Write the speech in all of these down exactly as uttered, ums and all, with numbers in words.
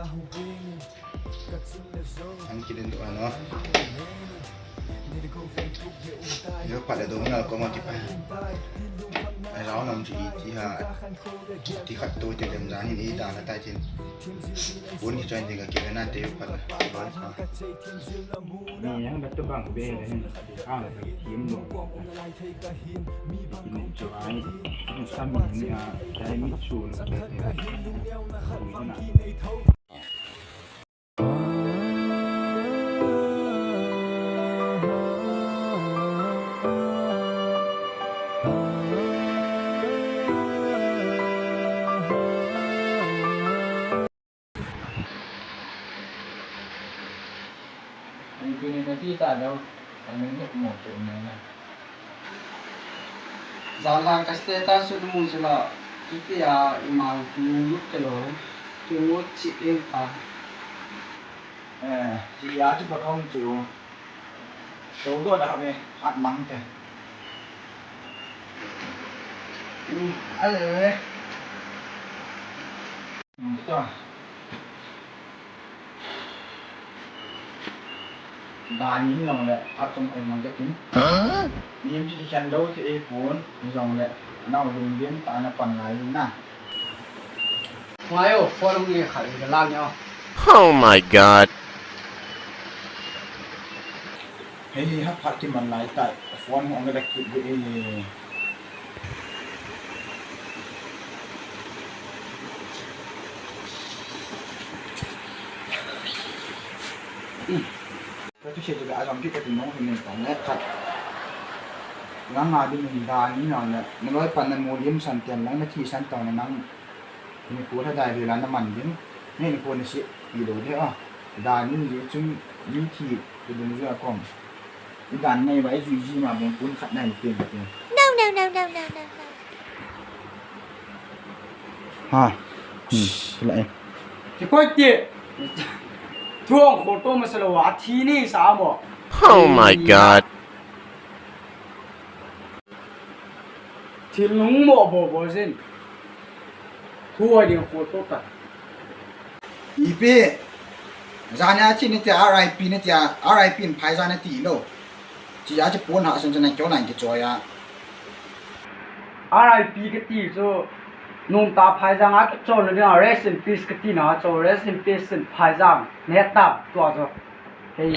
An kidin tu ano. Yo pala do ngal ko ma kipa. Ai rao nam ji ti ha. Ti khat to ti dem jan hin i da la ta tin. Bun ki join de ka ki na te pala. Ni yang da tu bang be da hin. Ang ka kim lo. Ki ni jo ai. Sa mi ni a dai mi chu lo. Jala ka status u mu jala, ipi a ima mu lut te lo, ki mu chi eng ta. Eh, chi a chu ba khong chu. Chu do da me, at mang te. Hmm, ale. Hmm, to. Dani jong le, atum ai mang jakin. Huh? Nim chi chan do chi e pon, jong le, nau lung din ta na pan lai lung na. Wai o, phone hung le kha le la ni o. Oh my God. Hei, ha phat ki man lai tai, phone hung le ki bu e. Ka tu se tu ka ajam ki ka tu nong hin ne tong ne khat. Nang a ding in da ni na ne. Na loi pan na mo lim san tian nang na thi san tong ne nang. Ni ko tha dai ve la na man ding. Ni ni ko ni si. Ni lo de a. Da ni ni chung ni thi tu ding ju a kom. Ni dan nei ba i ju ji ma bong kun khat nai ni pen pen. No, no, no, no, no, no, no. Ha. Hmm. Sila eh. Ki koi ti. Thuong kho to ma sala wa thi ni sa mo. Oh my God. Thil nung mo bo bo jin. Thu a ding kho to ta. Ipi. Jana chi ni tia R I P ni tia R I P in phai jana ti lo. Chi a chi pon ha san jana kyo nan ki choya. R I P ka ti chu. Nung ta phai jang a ka chon le ding a rest in peace ka ti na chu rest in peace in phai jang. Ne ta tua chu. Hei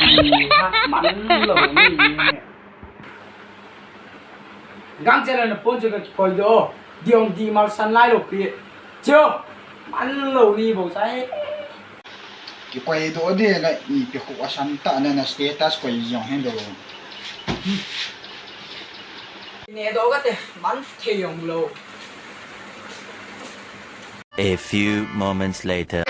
ha man lo ni ni. Gang chela na pon chu ka koi do. Diong di mal san lai lo pi. Chu. Man lo ni bo sai. Ki koi do de la ipi khu a san ta na na status koi jong hen do. Ne do ka te man thei jong lo. A few moments later.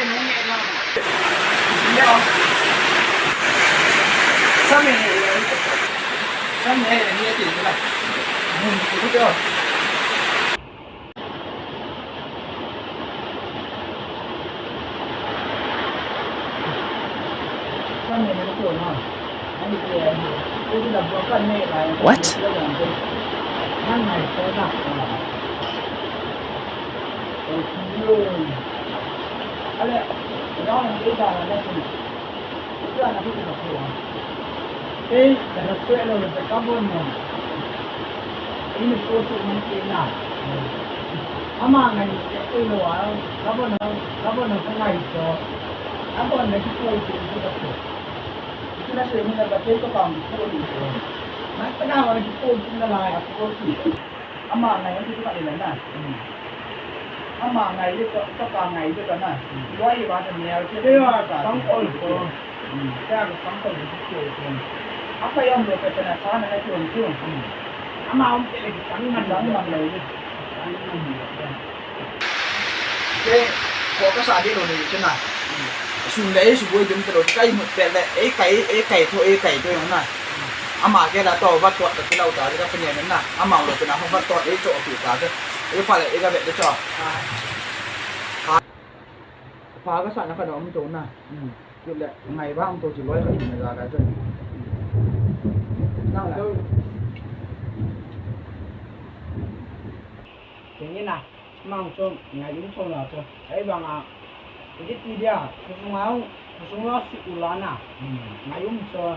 What? Ama ngai se ko lo a, governor, governor ka ngai so. Governor ki ko ko ko ko. Kila se ni na ba te ko kam ko ni ko. Na ka na wa ki ko ki na la ya ko ki. Ama ngai ni ka ni na. Ama ngai ni ko ka ngai ni ka na. Loi wa ta ni ya ke. Ke wa ka sang ko ko. Kaya ka sang ko ko ko. Apa yang dia kata nak sana nak tu tu. Ama om ke lagi sang man sang man lagi. Sang man lagi. Ke, ko ka sa di lo ni chuna. Sun le ei su boi dum to lo kai mut pe le ei kai ei kai to ei kai to yong na. Ama ke la to va to ta lo ta ka pe ne na. Ama lo pe na va to ei cho pi ta ke. Ei pa le ei ga be cho. Pa ka sa na ka dom to na. Kile ngai ba ang to chi loi ka ni na ga ga. Na la. Ke ni na. Mang chu ngai ding chu la chu. Ei bang a. Kiti dia, kusung au, kusung au si ulana. Hmm. Ngaium so.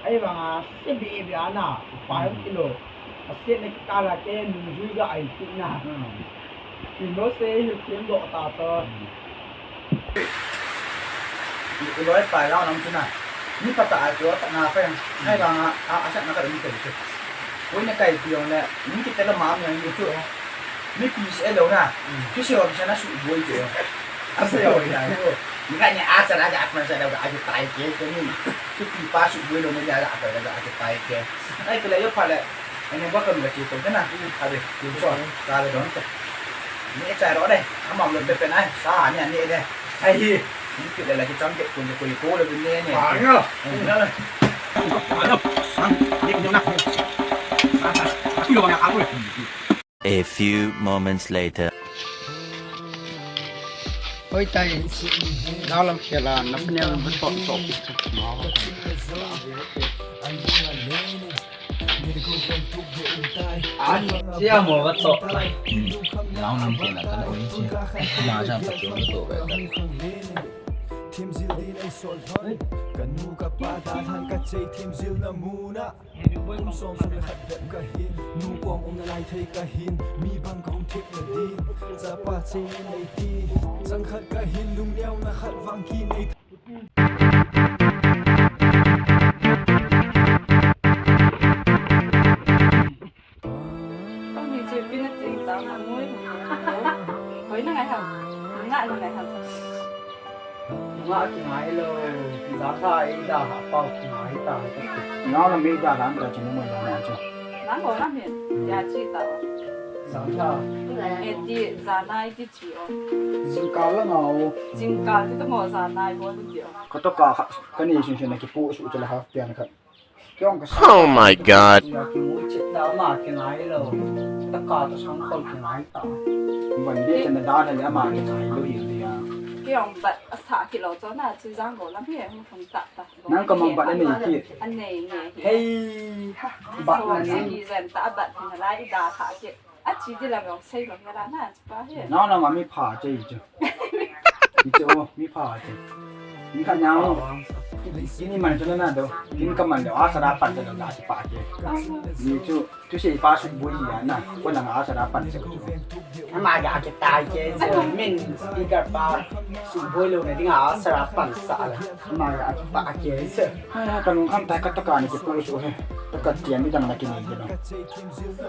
Ai banga se be be ana, pa Hmm. kilo. Ase ne kala ke nungjui ga ai kit na. Hmm. Kino se hi kin do ta to. Hmm. Iloi pa lao nam chuna. Ni pata a jo ta na fa. Ai banga a a sa na ka ni ke. Koi na kai piong le, ni kiti le ma mi ni chu. Mi pi se lo na. Ki se o se na su boi che. A se o ya ko. Ni ka ni a sa la ja ko sa la ja ko tai ke ko ni. Ki pi pa su boi lo ni ja ja ko ja ko tai ke. Ai ko le yo pa le. Ani ba ko ni ki to na. A de, ki so. Ka le don ko. Ni e cha ro de. Ama lo pe pe na. Sa ni ni de. Ai hi. Ni ki le la ki chang ke ko ni ko ko le ni ni. Ba nga. A few moments later. Oi tai, galam khela, na pneu ba to to. A, sia mo ba to. Galam khela, ka na oi si. Ma sa pa to to ba. Thim zil din ei sol hoi. Ka nu ka pa da than ka chei thim zil na muna. Kum som som le khat bep ka hin, nu kong um na lai thei ka hin, mi bang ka hung thip na din. Chapa chei nei ti, chang khat ka hin, lung neo na khat vang ki nei. Kong ni che pi na ting ta ma ngui. Koi na ngai ham. Nga na ngai ham. Nga ki ngai lo. Za tha ei da ha pau ki ngai ta. Nga na mi da lam ta chin mo na na cho. Nang ko na mi. Ya chi ta. Za tha. E ti za na e ti chi o. Jingkal la nga o. Jingkal ti to mo za na e ko ti o. Ka to ka kha, ka ni sin sin na ki pu su cha la ha pian kha. Oh my God. Nang ka mang bat na nei ki. Hei, ha, bat na nei. Nau na ma mi pha che i chu. I chu mi pha che. Ni kha nau. Ni man chu na do. Ni ka man do. A sa da pan da da pa che. Ni chu tu se pa su bu ya na. Ko na a sa da pan che. Ama ga ke tai che. Min speaker pa su bu lo ne ding a sa da pan sa la. Ama ga ke pa che. Ai, ka lung kham tai ka taka ni ki pu su he. Taka tian ni dang na ki ni ki no.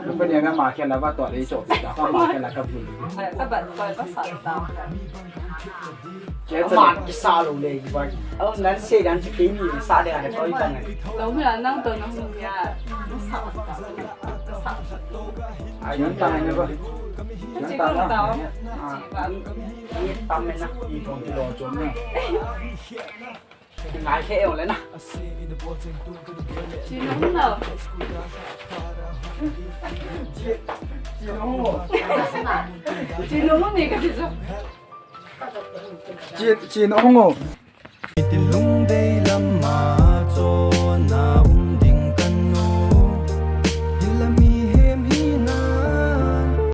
Lu pa ni ga ma ke la ba to le cho. Ka ma ke la ka bu. Ai, ka ba to ba sa ta. Ke ma ki sa lo le ki ba. Au nan se dan ki ni sa de ha ko i ta na. Lo mi la nang to na hu ya. Sa. Sa. Ai, nan ta ne ba. Nan ta na. Ai, tam na. I kong ki lo cho na. Ngai khe eo le na. Chinung lo. Chinung. Chinung ni ka ti chu. Chin, Chinung o. Tin lung